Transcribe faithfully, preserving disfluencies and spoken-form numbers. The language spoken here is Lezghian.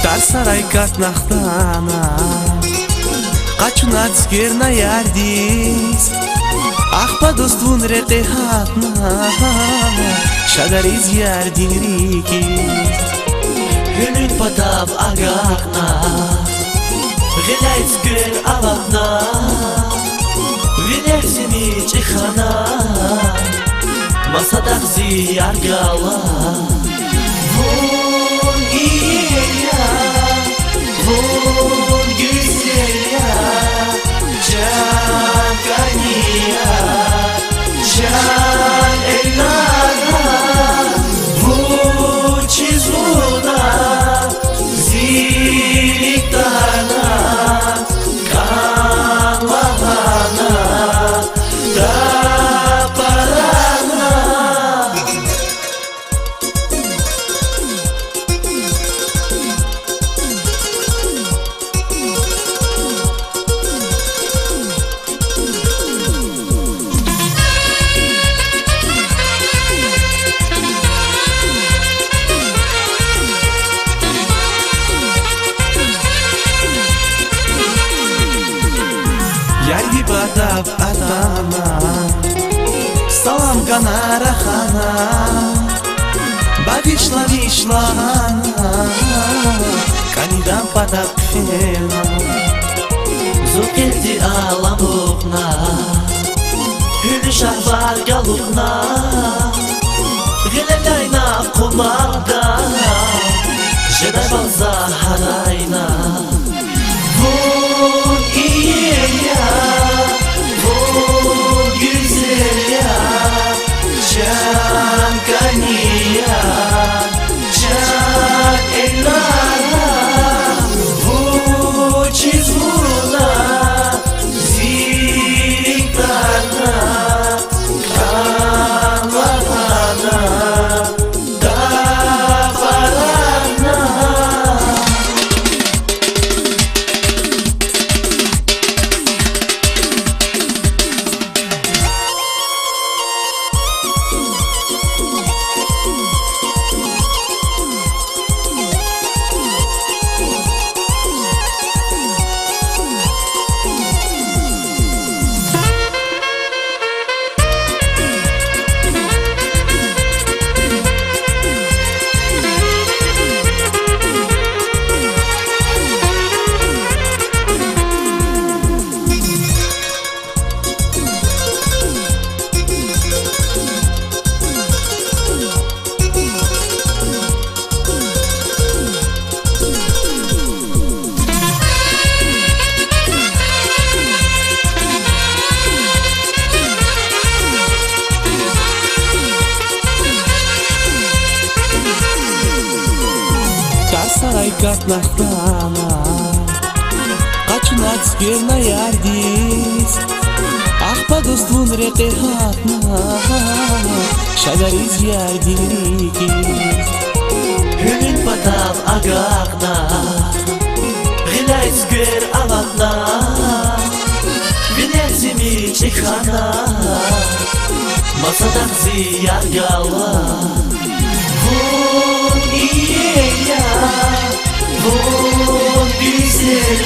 Тарсарай катна хтана, къачуна цуькверна ярдиз. Ахпа дуствун рекье гьатна, шадариз ярдин рикӀиз. Гьуьлуьн патав агакьна, гъиляй цуьквер аватна, вилер зими чӀехи хьана, маса дагъ зи яргала. Вун иер я, вун гуьзел я, чан кӀани я, чан Эльнара, вучиз вуна зи рикӀ тана, кӀан лагьана, тапарарна. Ярди патав атана, салам кӀана рахана, багъишламиш лагьана, кӀанидан патав хъфена, зун кьилди аламукьна, гьуьлуьн шагьвар галукьна, гъиле тайна къумарда, жедай вал за гьарайна. Вун иер я, вун гуьзел я, чан кӀани я, чан Эльнара, вучиз вуна зи рикӀ тана, кӀан лагьана, тапарарна. Тарсарай катна хтана, къачуна цуькверна ярдиз. Ахпа дуствун рекье гьатна, шадариз ярдин рикӀиз. Гьуьлуьн патав агакьна, гъиляй цуьквер аватна, вилер зими чӀехи хьана, маса дагъ зи яргала. Вун иер я, вун гуьзел